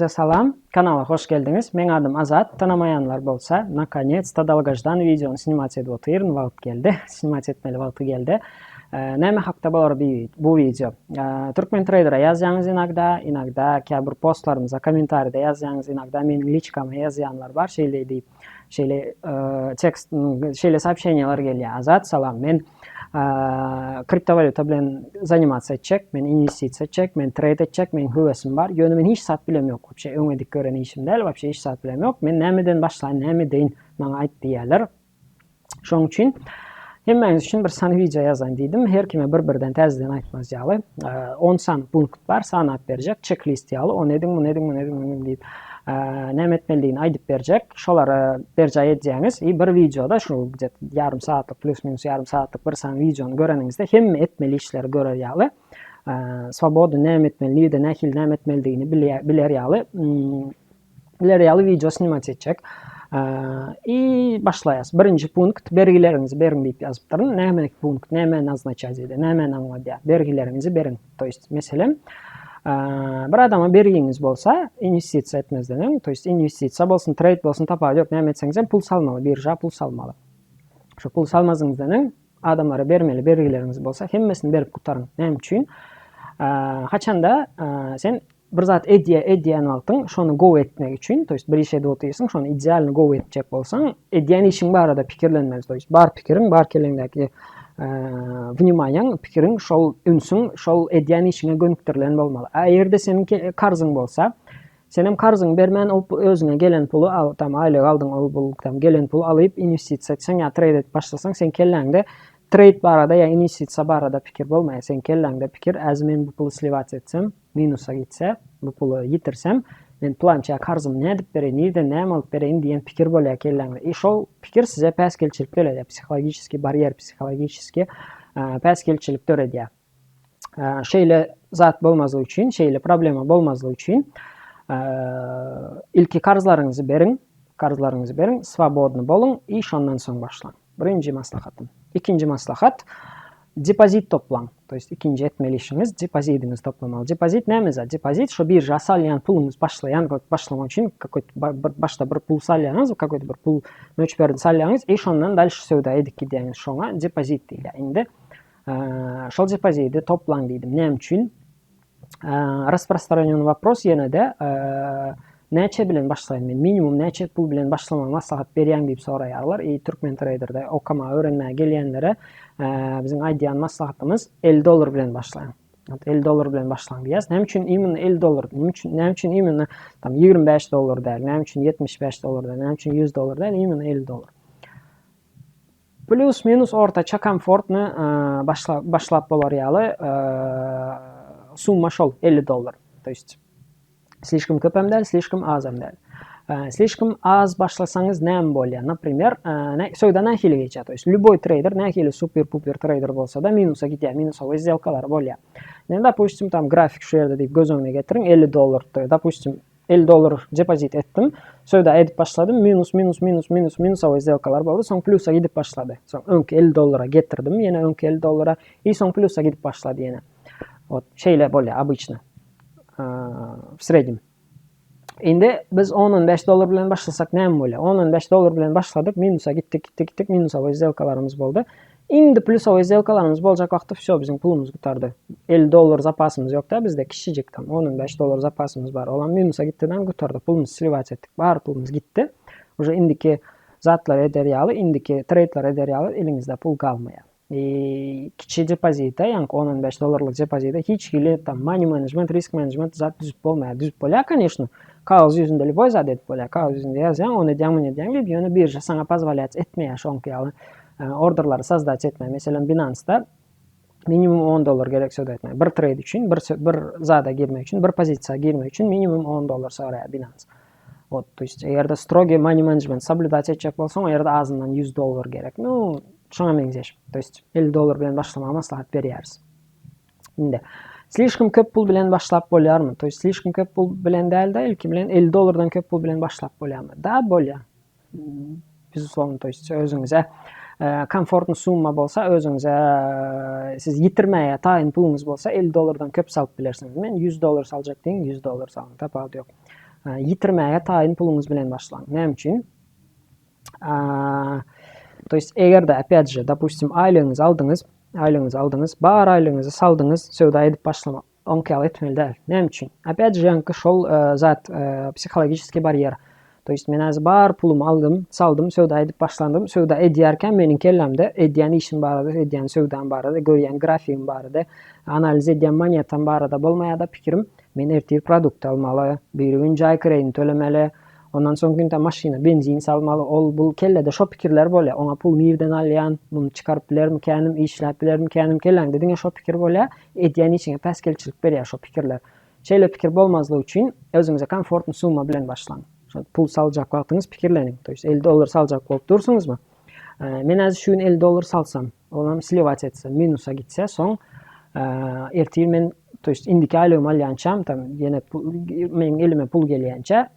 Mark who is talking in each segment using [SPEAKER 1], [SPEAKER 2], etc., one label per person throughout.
[SPEAKER 1] Hemmäňize salam, kanala hoş geldiňiz. Meň adym Azat, tanamaýanlar bolsa, nakonec-to dolgoždannyý wideony snimat edip otyryn, wagt geldi, snimat etmeli wagty geldi. Näme hakda bolar bu wideo? Türkmen Trader-a ýazýaňyz inogda, inogda käbir postlarymyza kommentarida ýazýaňyz, inogda meniň liçkama ýazýanlar bar şeýle diýip. Şeýle tekst, şeýle soobşeniýalar gelýär. Azat, salam, men kriptowalýuta bilen zanimatsa etjek, men inwestisiýa etjek, men treýd etjek, meň höwesim bar. Ýöne men hiç zat bilem ýok. Wapşe öň edip gören işim däl, wapşe hiç zat bilem ýok. Men nämeden başlaýyn, näme edeýin, maňa aýt diýýärler. Şonuň üçin hemmäňiz üçin bir sany wideo ýazaýyn diýdim. Her kime bir-birden täzeden aýtmaz ýaly. 10 sany punkt bar, sanap berjek, çek-list ýaly, ony ediň, muny ediň, muny ediň, muny ediň diýip, näme etmelidigini aýdyp berjek. Şolary berjaý edýäňiz. I bir wideoda şu gde-to ýarym sagatlyk, plus-minus ýarym sagatlyk bir sany wideony göreniňizde hemme etmeli işleri görer ýaly, swobodny näme etmeli, nirde nähili näme etmelidigini biler ýaly, Biler ýaly wideo snimat etjek. I başlaýas. Birinji punkt bergileriňizi beriň diýip ýazypdyryn. Näme punkt, nämäni oznaçat edýär, nämäni aňladýar? Bergileriňizi beriň. To есть, meselem, bir adama bergiňiz bolsa, inwestisiýa etmezden öň, to есть inwestisiýa bolsun, treýd bolsun, tapawudy ýok, näme etseňiz hem pul salmaly, birža pul salmaly. Şu pul salmazyňyzdan öň adamlara bermeli bergileriňiz bolsa, hemmesini berip gutaryň. Näme üçin? Haçanda sen bir zat edýä edýän wagtyň şony gowy etmek üçin, to ýest bir iş edip otyrsyň, şony idealny gowy etjek bolsaň, edýän işiň barada pikirlenmeli, to ýest bar pikiriň, bar kelleňdäki wnimaniýaň, pikiriň şol ünsüň şol edýän işiňe gönükdirilen bolmaly. A eger-de seniň karzyň bolsa, senem karzyňy bermän ol özüňe gelen puly al, tam aýlyk aldyň, ol bul tam gelen puly alyp inwestisiýa etseň ýa treýd edip başlasaň, seň kelläňde treýd barada ýa inwestisiýa barada pikir bolmaýar. Seň kelläňde pikir, äzi men bu puly sliwat etsem, minusa gitse, bu puly ýitirsem, men pylança karzymy nädip bereýin, nirden näme alyp bereýin diýen pikir bolýar kelläňde. I şol pikir size päsgelçilik döredýär, psihologiçeskiý barýer, psihologiçeskiý päsgelçilik döredýär. Şeýle zat bolmazlygy üçin, şeýle problema bolmazlygy üçin ilki karzlaryňyzy beriň, karzlaryňyzy beriň, swobodny boluň i şondan soň başlaň. Birinji maslahatym. Ikinji maslahat, depozit toplaň. To ýest ikinji etmeli işiňiz depozidiňizi toplamaly. Depozit näme zat? Depozit şo birža salýan puluňyz başlaýan, başlamak üçin kakoýt bir başda bir pul salýaňyz, kakoýt bir pul möçberini salýaňyz i şondan dalşy söwda edip gidýäňiz. Şoňa depozit diýilýär. Indi şol depozidi toplaň diýdim. Näme üçin? Rasprostranýony wopros ýene-de näçe bilen başlaýyn men minimum näçe pul bilen başlamagy maslahat berýäň diýip soraýarlar i Türkmen Trader-de okamaga öwrenmäge gelýänlere biziň aýdýan maslahatymyz 50 dollar bilen başlaň. 50 dollar bilen başlaň diýýäs. Näme üçin imенно 50 dollar? Näme üçin näme üçin imенно tam 25 dollar däl? Näme üçin 75 dollar däl? Näme üçin 100 dollar däl? Imенно 50 dollar. Plus minus ortaça komfortny başla, başlap bolar ýaly summa şol 50 dollar. To есть slişkom köp hem däl, slişkom az hem däl. Slişkom az başlasaňyz näme bolýar? Naprimer, söwda nähili geçýär? To есть любой trader nähili super-puper trader bolsa-da minusa gidýär, minusowy сделkalary bolýar. Men допустим tam grafik şu ýerde diýip göz öňüne getiriň 50 dollar, допустим 50 dollar depozit etdim. Söwda edip başladym. Minus, minus, minus, minus, minusowy сделkalar boldy. Soň plýusa gidip başlady. Soň öňki 50 dollara getirdim. Ýene öňki 50 dollara. I soň plýusa gidip başlady ýene. Wot, şeýle bolýar obyçny. W srednjem. Indi biz 10-15 dollar bilen başlasak näme bolýar? 10-15 dollar bilen başladyk, minusa gitdik, gitdik, gitdik, minusowy сделkalarymyz boldy. Indi plýusowy сделkalarymyz boljak wagty wsýo biziň pulumyz gutardy. 50 dollar zapasymyz ýokda bizde kiçijik tam 10-15 dollar zapasymyz bar. Olam minusa gitdiden gutardy. Pulumyzy sliwać etdik. Bar pulumyz gitdi. Уже indiki zatlar eder ýaly, indiki treýdler eder ýaly eliňizde pul galmaýar. I kiçi depozite, ýaňky 10-15 dollarlyk depozite hiç hili tam money management, risk management zat düzüp bolmaýar. Düzüp bolýar, конечно. Kagyz ýüzünde lýuboý zat edip bolýar. Kagyz ýüzünde ýazýaň, ony edýäň, muny edýäň diýip, ýöne birža saňa pozwolýat etmeýär şoňky ýaly. Orderlary sozdać etme. Meselem, Binance-da minimum 10 dollar gerek söwda etmäge. Bir treýd üçin, bir bir zada girmek üçin, bir pozisiýa girmek üçin minimum 10 dollar soraýar Binance. Вот, то есть, eger-de strogiý money management soblýudać etjek bolsaň, o ýerde azyndan 100 dollar gerek. Nu, şoňa meňzeş. To есть, 50 dollar bilen başlamagy maslahat berýäris. Indi, slişkom köp pul bilen başlap bolýarmy? To есть, slişkom köp pul bilen däl-de, ilki bilen 50 dollardan köp pul bilen başlap bolýarmy? Da, bolýar. Bezuslovno, to есть özüňize komfortny summa bolsa, özüňize siz ýitirmäge taýyn puluňyz bolsa 50 dollardan köp salyp bilersiňiz. Men 100 dollar saljak diýiň, 100 dollar salyň, tapawudy ýok. Ýitirmäge taýyn puluňyz bilen başlaň. Näme üçin? To есть eger-de opýat же, dopustim, aýlygyňyzy aldyňyz, aýlygyňyzy aldyňyz, bar aýlygyňyzy saldyňyz, söwda edip başlamak. Oňki ýaly etmeli däl. Näme üçin? Opýat же ýaňky şol zat psihologiçeskiý barýer. To есть men häzir bar pulumy aldym, saldym, söwda edip başlandym. Söwda edýärkäm meniň kellämde edýän işim barada, edýän söwdam barada, görýän grafigim barada, analiz edýän monetam barada bolmaýar-da pikirim. Men ertir produkt almaly, birigün jaý kireýini tölemeli, ondan soňky günde maşyna benzin salmaly, ol bul kellede şo pikirler bolýar. Oňa pul nirden alýan, muny çykaryp bilermikänim, işläp bilermikänim kelläňde diňe şo pikir bolýar. Edýän işiňe päsgelçilik berýär şo pikirler. Şeýle pikir bolmazlygy üçin özüňize komfortny summa bilen başlaň. Şo pul saljak wagtyňyz pikirleniň. To ýest 50 dollar saljak bolup dursuňyzmy? Men häzir şu gün 50 dollar salsam, olam sliwat etse, minusa gitse, soň ertir men, to ýest indiki aýlygymy alýançam, tam ýene meniň elime pul gelýänçä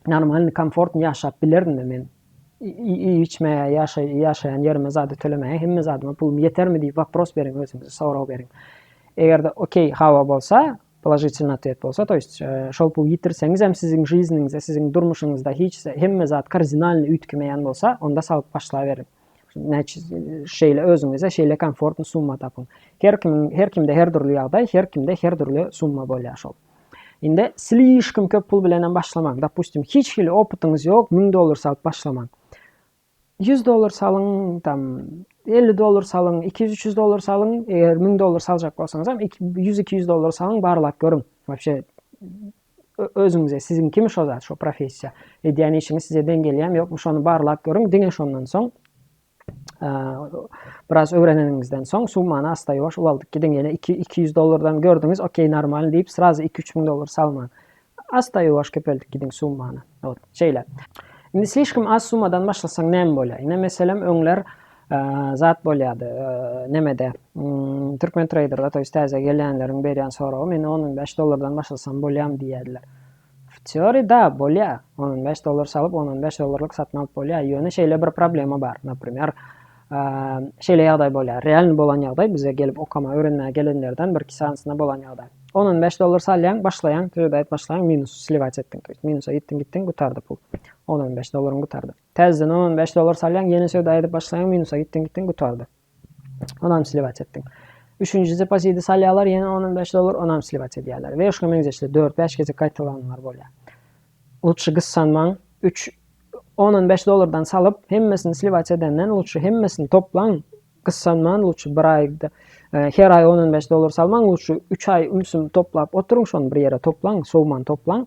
[SPEAKER 1] normalny komfortny ýaşap bilerinmi men? Iýip-içmäge, ýaşaýan ýerime zady tölemäge hemme zadyma pulum ýetermi diýip wopros beriň özüňize, sorag beriň. Eger-de okey hawa bolsa, položitelnyý otwet bolsa, to ýest şol puly ýitirseňizem siziň žizniňizde, siziň durmuşyňyzda hiç hemme zat kardinalny üýtgemeýän bolsa, onda salyp başlaberiň. Näçe şeýle özüňize şeýle komfortny summa tapyň. Her kimiň her kimde her dürli ýagdaý, her kimde her dürli summa bolýar şol. Indi slişkom köp pul bilenem başlamaň. Dopustim, hiç hili opytyňyz ýok, 1000 dollar salyp başlamaň. 100 dollar salyň, tam 50 dollar salyň, 200-300 dollar salyň, eger 1000 dollar saljak bolsaňyzam 100-200 dollar salyň, barlap görüň. Wapşe özüňize siziňkimi şo zat, şo professiýa. Edýän işiňiz size deň gelýärmi, ýokmy şony barlap görüň, diňe şondan soň biraz öwreneniňizden soň summany asta ýuwaş ulaldyp gidiň. Ýene 2 200 dollardan gördüňiz, okey, normal diýip srazu 2-3 müň dollar salmaň. Asta ýuwaş köpeldip gidiň summany. Ot, şeýle. Indi slişkom az summadan başlasaň näme bolýar? Ine meselem öňler zat bolýardy, nemede, Türkmen traderda, to ýest täze gelýänleriň berýän soragy, men 10-15 dollardan başlasam bolýarmy diýýärdiler. W teoriýa da bolýar. 10-15 dollar salyp, 10-15 dollarlyk satyn alyp bolýar. Ýöne şeýle bir problema bar. Naprimer, şeýle ýagdaý bolýar. Realny bolan ýagdaý bize gelip okama, öwrenmäge gelenlerden birki sanysyna bolan ýagdaý. 10-15 dollar salýaň, başlaýaň, trade edip başlaýaň, minus sliwać etdiň. To ýest minusa gitdiň, gitdiň, gutardy pul. 10-15 dollaryň gutardy. Täzeden 10-15 dollar salýaň, ýene söwda edip başlaýaň, minusa gitdiň, gitdiň, gutardy. Onam sliwać etdiň. Üçünji depoziti salýarlar, ýene 10-15 dollar, onam sliwać edýärler. We şuňa meňzeşli 4-5 gezek gaýtalanlar bolýar. Lutşy gyssanmaň, 3 10-15 dollardan salyp, hemmesini sliwać edenden lutşy hemmesini toplaň, gyssanman lutşy bir aýda e, her aý 10-15 dollar salmaň, lutşy 3 aý ümsüm toplap oturyň, şony bir ýere toplaň, sowman toplaň.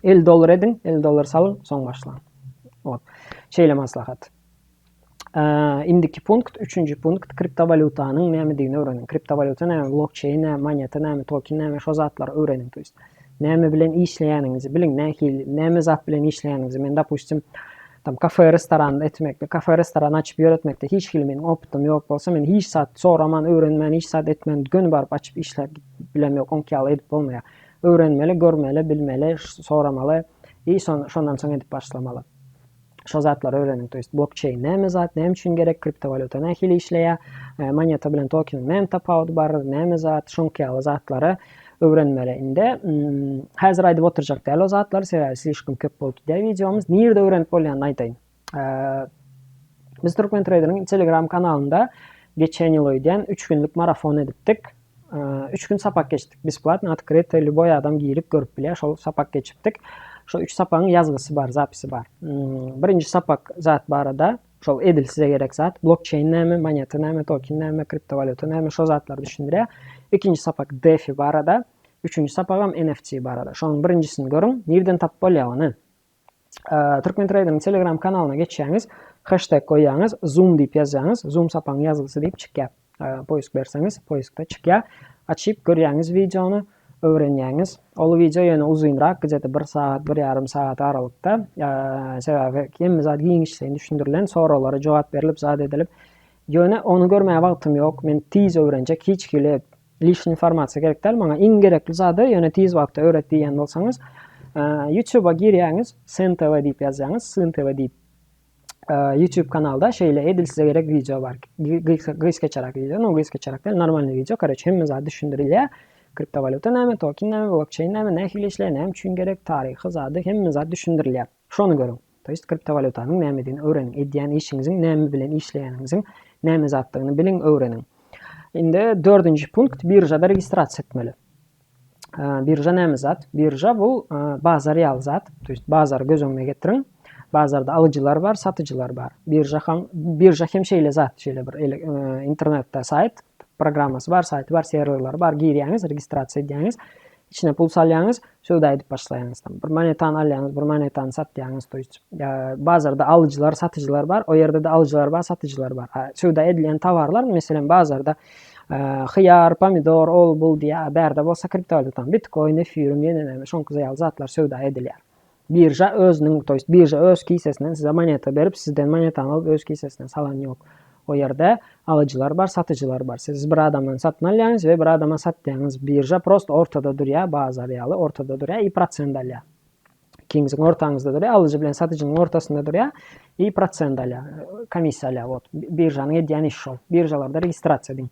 [SPEAKER 1] 50 dollar ediň, 50 dollar salyň, soň başlaň. Ot. Şeýle maslahat. Indiki punkt, üçünji punkt kriptowalýutanyň nämedigini öwreniň. Kriptowalýuta näme, blokçeýn näme, moneta näme, token näme, şo zatlary öwreniň. To ýest näme bilen işleýäniňizi biliň, nähili, näme zat bilen işleýäniňizi. Men dopustim, tam kafe, restoran etmekde, kafe, restoran açyp ýöretmekde hiç hili meniň opytym ýok bolsa, men hiç zat soraman, öwrenmän, hiç zat etmän göni baryp açyp işläp bilem ýok, oňki ýaly edip bolmaýar. Öwrenmeli, görmeli, bilmeli, soramaly i şondan soň edip başlamaly. Şo zatlary öwreniň. To ýest blokçeýn näme zat, näme üçin gerek, kriptowalýuta nähili işleýär, e, moneta bilen tokeniň näme tapawudy bar, näme zat, şoňky ýaly zatlary öwrenmeli. Indi hmm, häzir aýdyp oturjak däl o zatlary, sebäbi slişkom köp bolup gidýär wideomyz. Nirde öwrenip bolýanyny aýdaýyn. E, biz Türkmen Trader'in Telegram kanalynda geçen ýyl öýdýän 3 günlük marafon edipdik. 3 gün sapak geçdik. Besplatno, otkryto, lýuboý adam girip görüp bilýär. Şol sapak geçipdik. Şo 3 sapagyň ýazgysy bar, zapisi bar. Hmm, birinji sapak zat barada, şol edil size gerek zat, blokçeýn näme, moneta näme, token näme, kriptowalýuta näme, şo zatlary düşündirýär. Ikinji sapak DeFi barada, üçünji sapagam NFT barada. Şonuň birinjisini görüň, nirden tapyp bolýar ony? Türkmen Trader'in Telegram kanalyna geçýäňiz, hashtag goýýaňyz, Zoom diýip ýazýaňyz, Zoom sapagyň ýazgysy diýip çykýar. Poisk berseňiz, poiskda çykýar. Açyp görýäňiz wideony, öwrenýäňiz. Ol wideo ýöne uzynrak, gije-de 1 sagat, 1,5 sagat aralykda. Sebäbi hemme zat giňişleýin düşündirilen, soraglara jogap berlip, zat edilip. Ýöne ony görmäge wagtym ýok. Men tiz öwrenjek, hiç hili Lişni informasiýa gerek däl maňa iň gerekli zady ýöne tiz wagtda öwret diýýän bolsaňyz YouTube'a girýäňiz Syn TV diýip ýazýaňyz Syn TV diýip YouTube kanalda şeýle edil size gerek wideo bar. Gysgaçarak wideo, no gysgaçarak däl, normalny wideo, karoç hemme zat düşündirilýär. Kriptowalýuta näme, token näme, blokçeýn näme, nähili işleýär, näme üçin gerek, taryhy zady, hemme zat düşündirilýär. Şony görüň. To ýest kriptowalýutanyň nämedigini öwreniň. Edýän işiňiziň näme bilen işleýäniňiziň näme zatdygyny biliň, öwreniň. Indi dördünji punkt biržada registrasiýa etmeli. Birža näme zat? Birža bu bazar ýaly zat. To ýest bazary göz öňüne getiriň. Bazarda alyjylar bar, satyjylar bar. Birža hem birža hem şeýle zat, şeýle bir internetde saýt, programmasy bar, saýty bar, serwerleri bar. Girýäňiz, registrasiýa edýäňiz. Içine pul salýaňyz, söwda edip başlaýaňyz. Tam bir monetany alýaňyz, bir monetany satýaňyz. To ýest bazarda alyjylar, satyjylar bar. O ýerde-de alyjylar bar, satyjylar bar. Söwda edilýän towarlar, meselem, bazarda hyýar, pomidor, ol bul diýýär. Bärde bolsa kriptowalýuta, bitkoin, efirium, ýene näme, şoňky ýaly zatlar söwda edilýär. Birža özüniň, to ýest birža öz kisesinden size moneta berip, sizden monetany alyp öz kisesine salan ýok. O ýerde alyjylar bar, satyjylar bar. Siz bir adamdan satyn alýaňyz we bir adama satýaňyz. Birža prosto ortada durýar, bazar ýaly ortada durýar i prosent alýar. Ikiňiziň ortaňyzda durýar, alyjy bilen satyjynyň ortasynda durýar i prosent alýar, komissiýa alýar. Wot, biržanyň edýän işi şol. Biržalarda registrasiýa ediň.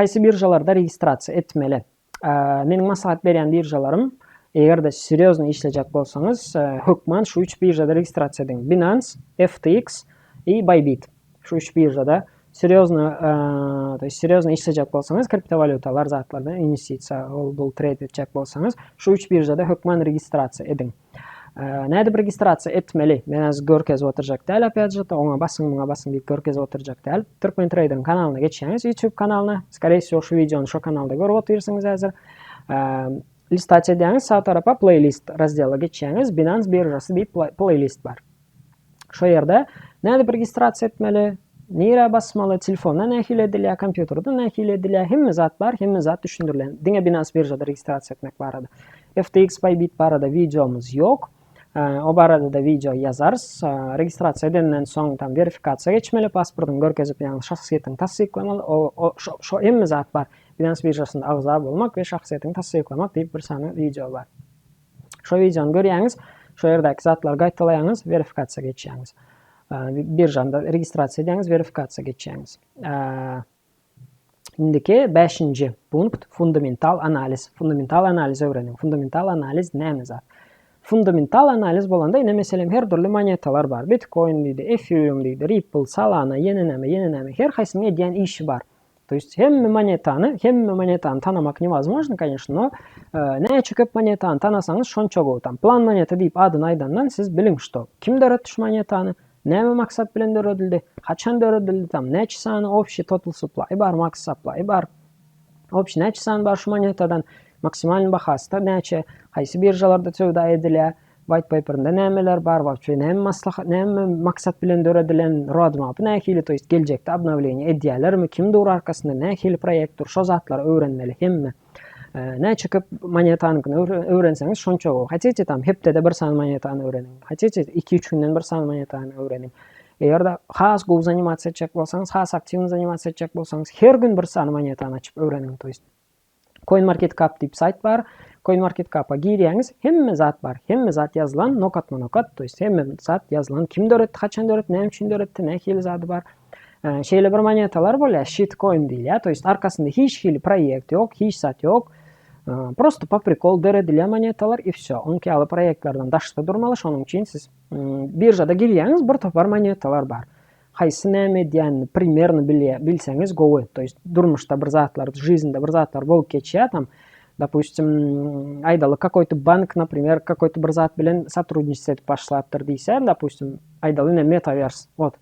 [SPEAKER 1] Haýsy biržalarda registrasiýa etmeli? Meniň maslahat berýän biržalarym, eger-de serýozny işlejek bolsaňyz, hökman şu üç biržada registrasiýa ediň. Binance, FTX i Bybit. Şu üç biržada serýozny, to ýest serýozny işlejek bolsaňyz, kriptowalýutalar zatlar bilen inwestisiýa, ol bul treýd etjek bolsaňyz, şu üç biržada hökman registrasiýa ediň. Nädip registrasiýa etmeli? Men häzir görkezip oturjak däl opýat же, oňa basyň, muňa basyň diýip görkezip oturjak däl. Türkmen Trader-iň kanalyna geçýäňiz, YouTube kanalyna. Skoree wsego şu wideony şo kanalda görüp otyrsyňyz häzir. Listać edýäňiz, sag tarapa playlist razdela geçýäňiz, Binance biržasy diýip playlist bar. Şo ýerde nädip registrasiýa etmeli, nirä basmaly, telefonda nähili edilýär, kompýuterde nähili edilýär, hemme zat bar, hemme zat düşündirilen. Diňe Binance biržada registrasiýa etmek barada. FTX Bybit barada wideomyz ýok. O barada-da wideo ýazarys. Registrasiýa edenden soň tam werifikasiýa geçmeli, pasportyňy görkezip, ýagny şahsyýetiňi tassyklamaly. O, o şo, şo hemme zat bar. Binance biržasynda agza bolmak we şahsyýetiňi tassyklamak diýip bir sany wideo bar. Şo wideony görýäňiz, şo ýerdäki zatlary gaýtalaýaňyz, werifikasiýa geçýäňiz. Biržanda registrasiýa edýäňiz, werifikasiýa geçýäňiz. Indiki bäşinji punkt fundamental analiz. Fundamental analiz öwreniň. Fundamental analiz näme zat? Fundamental analiz bolanda ine meselem her dürli monetalar bar. Bitcoin diýdi, Ethereum diýdi, Ripple, Solana, ýene näme, ýene näme. Her haýsynyň edýän işi bar. To есть hemme monetany, hemme monetany tanamak newozmojno, конечно, no näçe köp monetany tanasaňyz şonça gowy. Tam plan moneta diýip adyny aýdandan siz biliň, što kim döretdi şu monetany, näme maksat bilen döredildi, haçan döredildi, tam näçe sany общий total supply bar, max supply bar. Общий näçe sany bar şu monetadan, maksimalny bahasy da näçe, haýsy biržalarda söwda edilýär. White paperinde nämeler bar, wapşe näme maslahat, näme maksat bilen döredilen, roadmapy nähili, to ýest geljekde obnowleniýe edýälermi, kim dur arkasynda, nähili proýekt dur, şo zatlary öwrenmeli hemme. Näçe köp monetanyňkyny öwrenseňiz şonça gowy. Hatite tam hepdede bir sany monetany öwreniň. Hatite 2-3 günden bir sany monetany öwreniň. Eger-de has gowy zanimasiýa etjek bolsaňyz, has aktiwny zanimasiýa etjek bolsaňyz, her gün bir sany monetany açyp öwreniň, to ýest. CoinMarketCap diýip saýt bar. CoinMarketCap-a girýäňiz, hemme zat bar. Hemme zat ýazylan, nokatma-nokat, to ýest hemme zat ýazylan. Kim döretdi, haçan döretdi, näme üçin döretdi, nähili zady bar. Şeýle bir monetalar bolýar, shitcoin diýilýär. To ýest arkasynda hiç hili proýekt ýok, hiç zat ýok. Prosto po prikol döredilýän monetalar i wsё. Oňki ýaly proýektlerden daşda durmaly, şonuň üçin siz biržada girýäňiz, bir topar monetalar bar. Haýsy näme edýänini primerno bilýä bilseňiz gowy. To ýest durmuşda bir zatlar, žiznde bir zatlar bolup geçýär tam. Dopustim, aýdaly kakoý-to bank, naprimer, kakoý-to bir zat bilen sotrudniçt edip başlapdyr diýse, dopustim, aýdaly ine metavers, wot.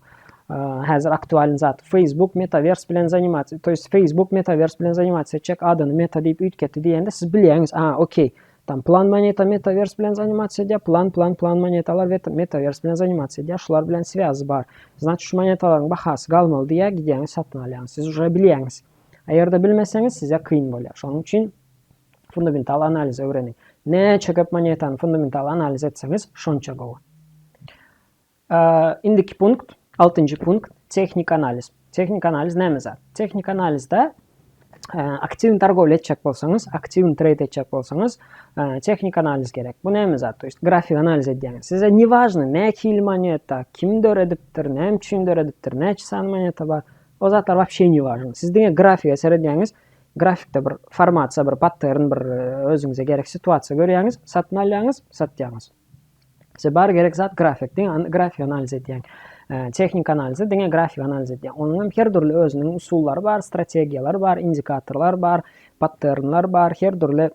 [SPEAKER 1] Häzir aktualny zat. Facebook metavers bilen zanimats, to ýest Facebook metavers bilen zanimats etjek adyny meta diýip üýtgetdi diýende siz bilýäňiz, a, okey. Tam plan moneta metavers bilen zanimats edýär, plan plan plan monetalar metavers bilen zanimats edýär, şular bilen swýazy bar. Znaçit şu monetalaryň bahasy galmaly diýýär, gidýäňiz satyn alýaňyz. Siz uje bilýäňiz. Eger-de bilmeseňiz size kyn bolýar. Şonuň üçin fundamental analizi öwreniň. Näçe köp monetany fundamental analiz etseňiz, şonça gowy. Indiki punkt, altynjy punkt, tehnik analiz. Tehnik analiz näme zat? Tehnik analizde aktiwny torgowlýa etjek bolsaňyz, aktiwny treýd etjek bolsaňyz, tehnik analiz gerek. Bu näme zat? To ýest grafik analiz edýäňiz. Size ne wažno, nähili moneta, kim döredipdir, näme üçin döredipdir, näçe sany moneta bar. O zatlar wapşe ne wažno. Siz diňe grafige seredýäňiz. Grafikde bir formasiýa, bir pattern, bir özüňize gerek situasiýa görýäňiz, satyn alýaňyz, satýaňyz. Size bar gerek zat grafik, diňe grafik analiz edýäň. Tehnik analizi diňe grafik analiz edýäň. Onuň hem her dürli özüniň usullary bar, strategiýalary bar, indikatorlar bar, patternlar bar, her dürli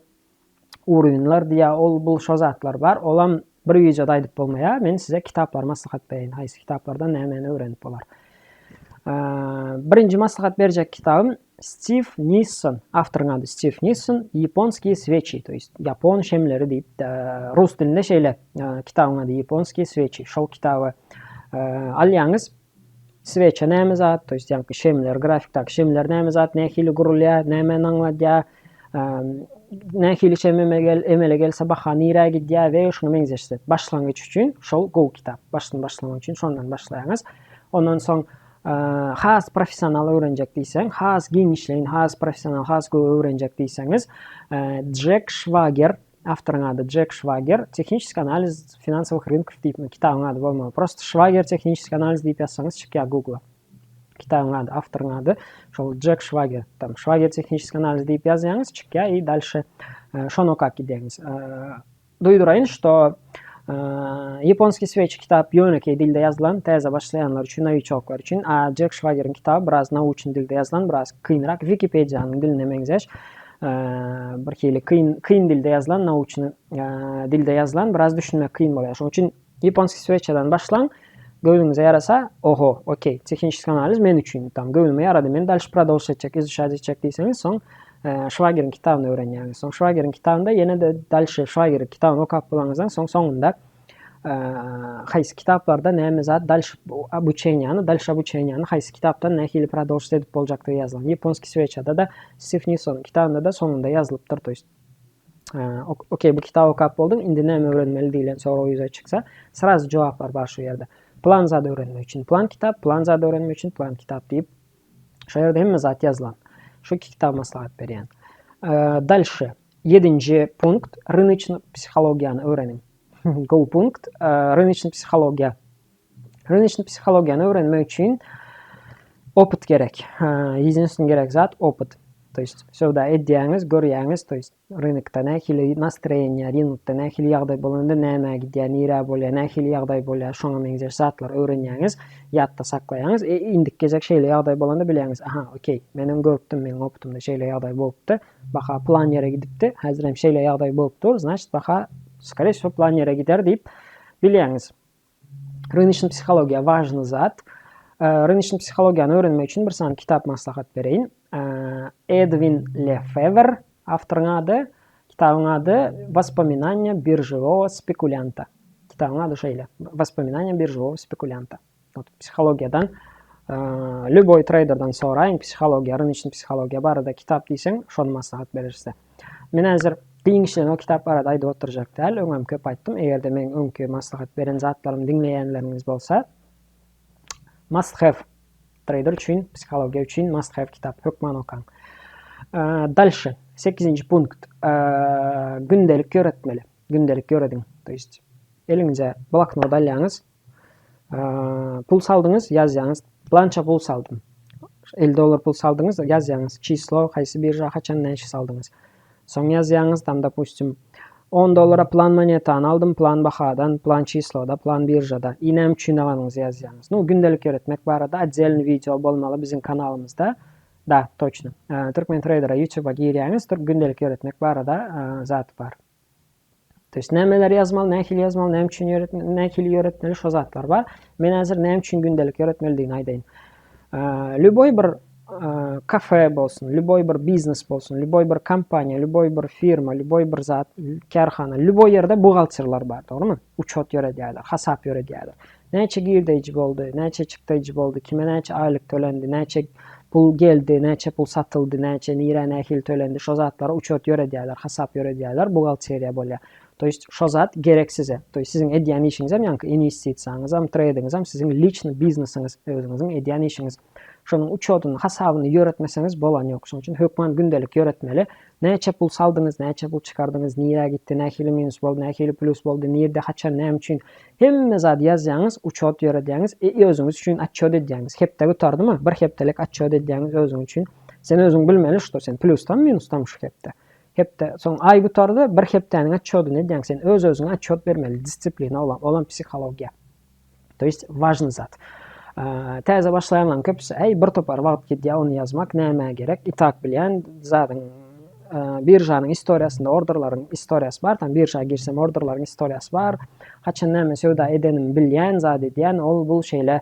[SPEAKER 1] urinler diýýär, ol bul şo zatlar bar. Olam bir wideoda aýdyp bolmaýar. Men size kitaplar maslahat bereýin. Haýsy kitaplardan nämäni öwrenip bolar. Birinji maslahat berjek kitabym Stiw Nisson, awtoryň ady Stiw Nisson, Ýaponskiýe sweçi, to ýest ýapon şemleri diýip, rus dilinde şeýle kitabyň ady Ýaponskiýe sweçi. Şol kitaby alýaňyz. Sweça näme zat, to ýest ýaňky şemler, grafikdäki şemler näme zat, nähili gurulýar, nämäni aňladýar, nähili şem emele gelse baha nirä gidýär we şuňa meňzeş zat. Başlangyç üçin şol gowy kitap. Başdan başlamak üçin şondan başlaýaňyz. Ondan soň Has professional öwrenjek diýseň, has giňişleýin, has professional, has gowy öwrenjek diýseňiz, Jek Şwager, awtoryň ady Jek Şwager, Tehniçeskiý analiz finansowych rynkow diýip kitabyň ady bolmaly. Prosta Şwager tehniçeskiý analiz diýip ýazsaňyz çykýar Google-a. Kitabyň ady, awtoryň ady şol Jek Şwager. Tam Şwager tehniçeskiý analiz diýip ýazýaňyz, çykýar i dalşe şony okap gidýäňiz. Duýduraýyn, şto Ýaponskiý sweçi kitap ýönekeý dilde ýazylan, täze başlaýanlar üçin, nowiçoklar üçin, a Jek Şwageriň kitaby biraz nauçnyý dilde ýazylan, biraz kynrak, Wikipediýanyň diline meňzeş, bir hili kyn, kyn dilde ýazylan, nauçnyý dilde ýazylan, biraz düşünmek kyn bolýar. Şonuň üçin Ýaponskiý sweçadan başlaň, göwnüňize ýarasa, oho, okey, tehniçeskiý analiz men üçin, tam göwnüme ýarady, men dalşy prodolžit etjek, izuçat etjek diýseňiz, soň Şwageriň kitabyny öwrenýäňiz. Soň Şwageriň kitabynda ýene-de dalşy Şwageriň kitabyny okap bolaňyzdan soň soňunda haýsy kitaplarda näme zat dalşy obuçeniýany, dalşy obuçeniýany haýsy kitapdan nähili prodolžit edip boljakdygy ýazylan. Ýaponskiý sweçada-da Stif Nisonyň kitabynda-da soňunda ýazylypdyr. To ýest okey bu kitaby okap bolduň, indi näme öwrenmeli diýlen sorag ýüze çyksa, srazu jogaplar bar şu ýerde. Plan zat öwrenmek üçin plan kitap, plan zat öwrenmek üçin plan kitap diýip Şo ýerde hemme zat ýazylan. Şu iki kitaby maslahat berýän. Dalşe, ýedinji punkt, rynyçny psihologiýany öwreniň. Gowy punkt, rynyçny psihologiýa. Rynyçny psihologiýany öwrenmek üçin opyt gerek. Ýedinstweniý gerek zat opyt. To ýest söwda edýäňiz, görýäňiz, to ýest Rynokda nähili nastroýeniýa, rynokda nähili ýagdaý bolanda nämä gidýär, nirä bolýar, nähili ýagdaý bolýar, şoňa meňzeş zatlary öwrenýäňiz, ýatda saklaýaňyz. E, indiki gezek şeýle ýagdaý bolanda bilýäňiz, aha, okey, menem görüpdim, meniň opytymda şeýle ýagdaý bolupdy, baha plan ýere gidipdi, häzir hem şeýle ýagdaý bolup dur, znaçit baha, skore wsego, plan ýere gider diýip bilýäňiz. Rynçny psihologiýa wažny zat. Rynçny psihologiýany öwrenmek üçin bir sany kitap maslahat bereýin. Edwin Lefewer awtoryň ady. Kitabyň ady Wospominaniýa biržewogo spekulýanta. Kitabyň ady şeýle. Wospominaniýa biržewogo spekulýanta. Ot psihologiýadan lýuboý treýderden soraýyň psihologiýa, rynçny psihologiýa barada kitap diýseň, şony maslahat berer size. Men häzir giňişleýin o kitap barada aýdyp oturjak däl, öňem köp aýtdym. Eger-de meň öňki maslahat beren zatlarymy diňleýänleriňiz bolsa, must have, treýder üçin, psihologiýa üçin must have kitap, hökman okaň. Dalşe, sekizinji punkt, gündelik ýöretmeli. Gündelik ýörediň. To ýest, eliňize bloknot alýaňyz, Pul saldyňyz, ýazýaňyz. Plança pul saldym. 50 dollar pul saldyňyz, ýazýaňyz. Çislo, haýsy birža, haçan, näçe saldyňyz. Soň ýazýaňyz, tam, dopustim, 10 dollara plan monetany aldym, plan bahadan, plan çisloda, plan biržada. I näme üçin alanyňyzy ýazýaňyz. Nu, gündelik ýöretmek barada otdelny wideo bolmaly biziň kanalymyzda. Da, toçno. Türkmen Trader-a YouTube-a girýäňiz, gündelik ýöretmek barada zat bar. To ýest nämeler ýazmaly, nähili ýazmaly, näme üçin ýöretmeli, nähili ýöretmeli şo zatlar bar. Men häzir näme üçin gündelik ýöretmelidigini aýdaýyn. Lýuboý bir kafe bolsun, lýuboý bir biznes bolsun, lýuboý bir kompaniýa, lýuboý bir firma, lýuboý bir zat, kärhana, lýuboý ýerde buhgalterler bar, dogrymy? Uçot ýöredýärler, hasap ýöredýärler. Näçe girdeýji boldy, näçe çykdaýjy boldy, kime näçe aýlyk tölendi, näçe pul geldi, näçe pul satyldy, näçe nirä nähili tölendi, şo zatlary uçot ýöredýärler, hasap ýöredýärler, buhgalteriýa bolýar. To ýest şo zat gerek size. To ýest siziň edýän işiňizem ýaňky inwestisiýaňyzam, treýdiňizem siziň liçny biznesiňiz, özüňiziň edýän işiňiz. Şonuň uçodyny, hasabyny ýöretmeseňiz bolany ýok. Şonuň üçin hökman gündelik ýöretmeli. Näçe pul saldyňyz, näçe pul çykardyňyz, nirä gitdi, nähili minus boldy, nähili plýus boldy, nirde, haçan, näme üçin, hemme zady ýazýaňyz, uçot ýöredýäňiz, e özüňiz üçin otçýot edýäňiz. Hepde gutardymy, bir hepdelik otçýot edýäňiz özüňiz üçin. Sen özüň bilmeli, şto sen plýusdamy, minusdamy şu hepde. Hepde, soň aý gutardy, bir hepdäniň otçodyny edýäň, sen öz-özüňe otçot bermeli, distsiplina olam, olam psihologiýa. To ýest wažny zat. Täze başlaýanlaryň köpüsi, äý, bir topar wagt gidýär ony ýazmak, nämä gerek, i tak bilýän zadyň biržanyň istoriýasynda orderleriň istoriýasy bar, tam birža girsem orderleriň istoriýasy bar, haçan näme söwda edenimi bilýän, zat edýän, ol bul şeýle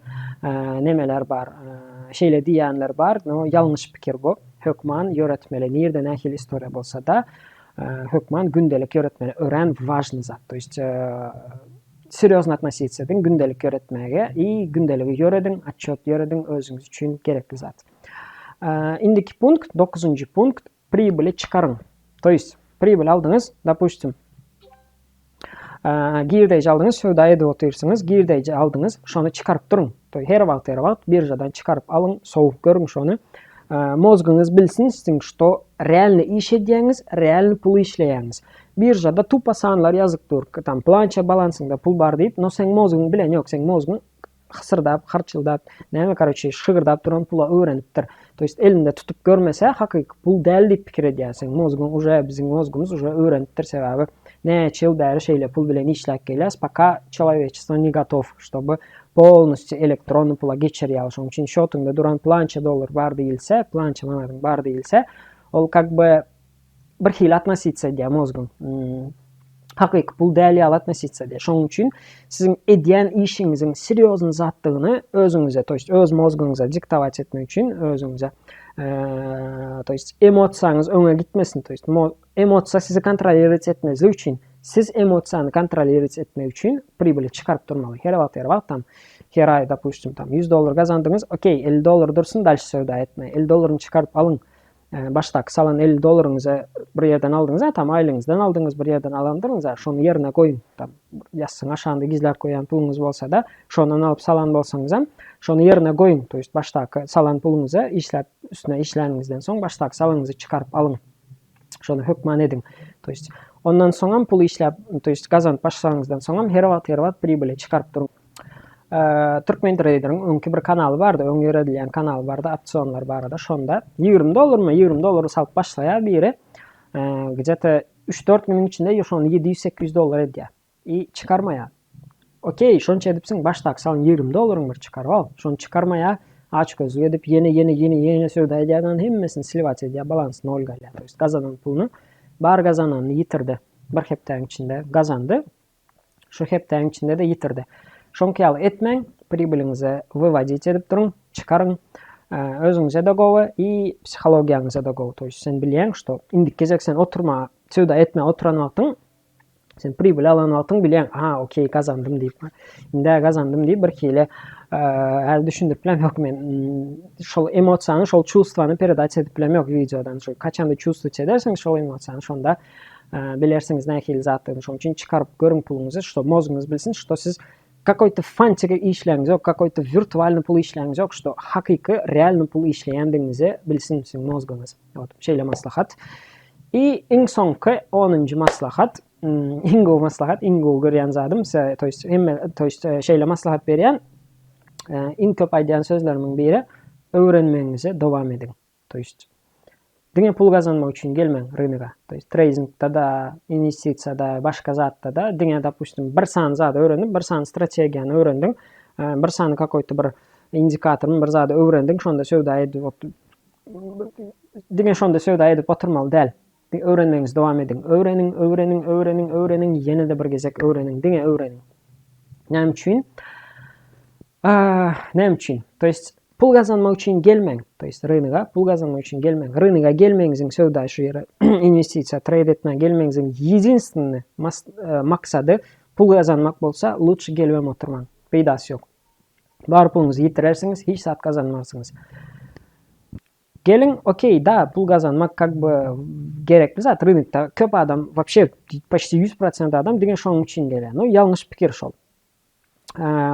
[SPEAKER 1] nemeler bar, şeýle diýýänler bar, no ýalňyş pikir bu, hökman ýöretmeli, nirde nähili istoriýa bolsa-da, hökman gündelik ýöretmeli, örän wažny zat, to ýest Serýozno atnositsa ediň gündelik ýöretmäge i gündeligi ýörediň, otçýot ýörediň özüňiz üçin gerekli zat. Indiki punkt, dokuzynjy punkt, pribyly çykaryň. To ýest, pribyl aldyňyz, dopustim, girdeýji aldyňyz, söwda edip otyrsyňyz, girdeýji aldyňyz, şony çykaryp duruň. To her wagt her wagt biržadan çykaryp alyň, sowup görüň şony. Mozgyňyz bilsin siziň şto realny iş edýäňiz, realny pul işleýäňiz. Biržada tupa sanlar ýazyk dur, tam plança balansyňda pul bar diýip, no seň mozgyň bilen ýok, seň mozgyň hysyrdap, harçyldap, näme karoçe şygyrdap duran pula öwrenipdir. To ýest elinde tutup görmese hakyky pul däl diýip pikir edýär seň mozgyň uje biziň mozgymyz uje öwrenipdir sebäbi näçe ýyl bäri şeýle pul bilen işläp gelýäs poka çelowečestvo ne gotow ştoby polnostýu elektronny pula geçer ýaly şoň üçin şotyňda duran plança dollar bar diýilse plança manadyň bar diýilse ol kak by bir hili atnositsa edýär mozguň. Hakyky pul däl ýaly atnositsa edýär. Şonuň üçin siziň edýän işiňiziň serýozny zatdygyny özüňize, to ýest öz mozguňyza diktować etmek üçin özüňize, to ýest emosiýaňyz öňe gitmesin, to ýest emosiýa sizi kontrolirowat etmezlik üçin, siz emosiýany kontrolirowat etmek üçin pribyly çykaryp durmaly. Her wagt, her wagt tam her aý, dopustim, tam 100 dollar gazandyňyz, okey, 50 dollar dursun, dalşy söwda etme. 50 dollaryny çykaryp alyň. Başdaky salan 50 dollaryňyzy bir ýerden aldyňyz, tam aýlygyňyzdan aldyňyz, bir ýerden alandyryňyz, şony ýerine goýuň. Tam ýassygyň aşagynda gizläp goýan puluňyz bolsa-da, şondan alyp salan bolsaňyzam, şony ýerine goýuň. To ýest başdaky salan puluňyzy işläp, üstüne işläniňizden soň başdaky salanyňyzy çykaryp alyň. Şony hökman ediň. To ýest ondan soňam pul işläp, to ýest gazanyp başlanyňyzdan soňam her wagt, her wagt pribili çykaryp duruň. Türkmen Trader-iň öňki bir kanaly bardy, öň ýöredilýän kanaly bardy, opsionlar barada. Şonda 20 dollarmy, 20 dollary salyp başlaýar biri. Gije-te 3-4 günüň içinde şony 700-800 dollar edýär. I çykarmaýar. Okey, şonça edipsiň, başdaky salan 20 dollaryň bir çykaryp al. Şony çykarmaýar, açgözlük edip ýene ýene ýene ýene söwda edýär, onuň hemmesini sliwat edýär, balans nol galýar. To ýest gazanan puluny, bar gazananyny ýitirdi. Bir hepdäniň içinde gazandy. Şu hepdäniň içinde-de ýitirdi. Şoňky ýaly etmäň, pribylyňyzy wywodit edip duruň, çykaryň. Özüňize-de gowy i psihologiýaňyza-da gowy. To ýest sen bilýäň, şto indiki gezek sen oturma, söwda etme oturan wagtyň sen pribyl alan wagtyň bilýäň, aha, okey, gazandym diýip. Indi gazandym diýip bir hili häzir düşündirip bilemok men. Şol emosiýany, şol çувствany peredaç edip bilemok wideodan. Şol haçanda çувствовать edersiň şol emosiýany şonda Bilersiňiz nähili zatdygyny şoň üçin çykaryp görüň puluňyzy şto mozgyňyz bilsin şto siz kakoýto fantiki işläňiz ýok kakoýto wirtualny pul işläňiz ýok şto hakyky realny pul işleýändigiňizi bilsin siziň mozgyňyz wot şeýle maslahat i iň soňky onunjy maslahat iň gowy maslahat iň gowy görýän zadym size to ýest hemme to ýest şeýle maslahat berýän iň köp aýdýan sözlerimiň biri öwrenmegiňizi dowam ediň. To ýest diňe pul gazanmak üçin gelmäň rynyga. To ýest treýdingde-de, inwestisiýada, başga zatda-da diňe dopustim bir sany zady öwrenip, bir sany strategiýany öwrendiň, bir sany kakoýto bir indikatoryny bir zady öwrendiň, şonda söwda edip diňe şonda söwda edip oturmaly däl. Öwrenmegiňizi dowam ediň. Öwreniň, öwreniň, öwreniň, öwreniň, ýene-de bir gezek öwreniň, diňe öwreniň. Näme üçin? Näme üçin? To ýest pul gazanmak üçin gelmäň. To ýest rynyga pul gazanmak üçin gelmäň. Rynyga gelmegiňiziň söwda şu ýere inwestisiýa, treýd etmäge gelmegiňiziň ýedinstwenny maksady pul gazanmak bolsa, lutşy gelibem oturmaň. Peýdasy ýok. Bar puluňyzy ýitirersiňiz, hiç zat gazanmarsyňyz. Geliň okey da pul gazanmak kak by gerekli zat rynokda köp adam wapşe почти 100% adam diňe şonuň üçin gelýär. No ýalňyş pikir şol.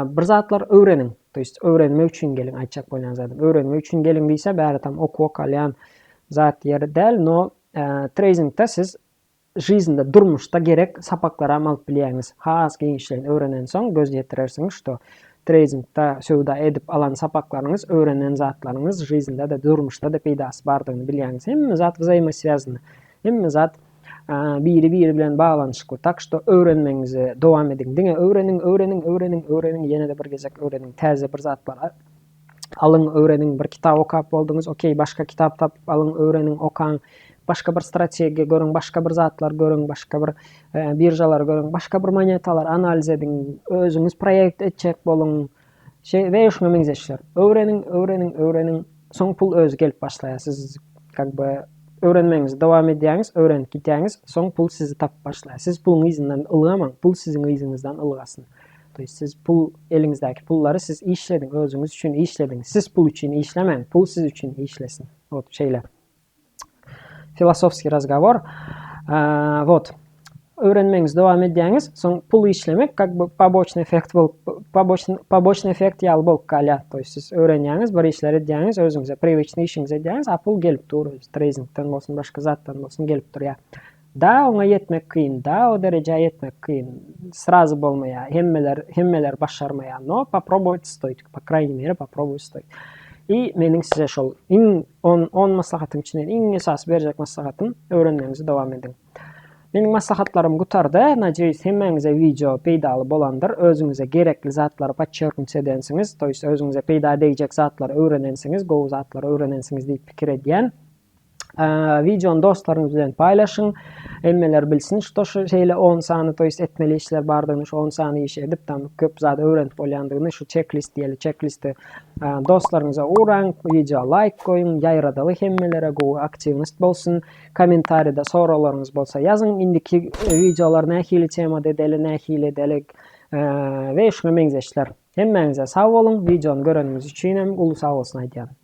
[SPEAKER 1] Bir zatlar öwreniň. To ýest öwrenmek üçin geliň aýtjak bolýan zadym. Öwrenmek üçin geliň diýse bäri tam okuw okalýan zat ýeri däl, no treýdingde siz Žiznde, durmuşda gerek sapaklaram alyp bilýäňiz. Has giňişleýin öwrenensoň göz ýetirersiňiz, şto Treýdingde söwda edip alan sapaklaryňyz, öwrenen zatlaryňyz žizinde-de, durmuşda-da peýdasy bardygyny bilýäňiz. Hemme zat wzaýmoswýazny. Hemme zat biri-biri bilen baglanyşykly. Tak şto öwrenmegiňizi dowam ediň. Diňe öwreniň, öwreniň, öwreniň, öwreniň, ýene-de bir gezek öwreniň. Täze bir zatlar alyň, öwreniň. Bir kitap okap bolduňyz, okey, başga kitap tapyp alyň, öwreniň, okaň. Başga bir strategiýa görüň, başga bir zatlar görüň, başga bir biržalary görüň, başga bir monetalary analiz ediň, özüňiz proýekt etjek boluň. Şeý we şuňa meňzeşler. Öwreniň, öwreniň, öwreniň, soň pul özi gelip başlaýar. Siz как бы öwrenmegiňizi dowam edýäňiz, öwrenip gidýäňiz, soň pul sizi tapyp başlaýar. Siz puluň yzyndan ylgamaň, pul siziň yzyňyzdan ylgasyn. To ýest siz pul eliňizdäki pullary siz işlediň, özüňiz üçin işlediň. Siz pul üçin işlemäň, pul siz üçin işlesin. Wot şeýle. Filosofskiý razgowor. Wot. Öwrenmegiňizi dowam edýäňiz, soň pul işlemek kak by poboçnyý effekt bolup, poboçnyý poboçnyý effekt ýaly bolup galýar. To ýest siz öwrenýäňiz, bir işler edýäňiz, özüňize priwiçnyý işiňizi edýäňiz, a pul gelip dur özi, treýdingden bolsun, başga zatdan bolsun gelip durýar. Da oňa ýetmek kyn, da o derejä ýetmek kyn. Srazy bolmaýar, hemmeler hemmeler başarmaýar, no poprobowat stoýt, po kraýniý mere poprobowat stoýt. I meniň size şol iň on on maslahatyň içinden iň esasy berjek maslahatym öwrenmegiňizi dowam ediň. Meniň maslahatlarym gutardy. Nadýeýus hemmäňize wideo peýdaly bolandyr. Özüňize gerekli zatlary podçerknut edensiňiz, to ýest özüňize peýda degjek zatlary öwrenensiňiz, gowy zatlary öwrenensiňiz diýip pikir edýän. Wideony dostlaryňyz bilen paýlaşyň. Hemmeler bilsin, şto şu şeýle on sany to ýest etmeli işler bardygyny, şu on sany işi edip tam köp zat öwrenip bolýandygyny, şu çeklist diýeli, çeklisti dostlaryňyza ugraň, wideo laýk goýuň, ýaýradaly hemmelere gowy aktiwnost bolsun. Kommentariýada soraglaryňyz bolsa ýazyň. Indiki wideolar nähili temada edeli, nähili edeli we şuňa meňzeşler. Hemmäňize sag boluň, wideony göreniňiz üçin hem uly sag bolsun aýdýan.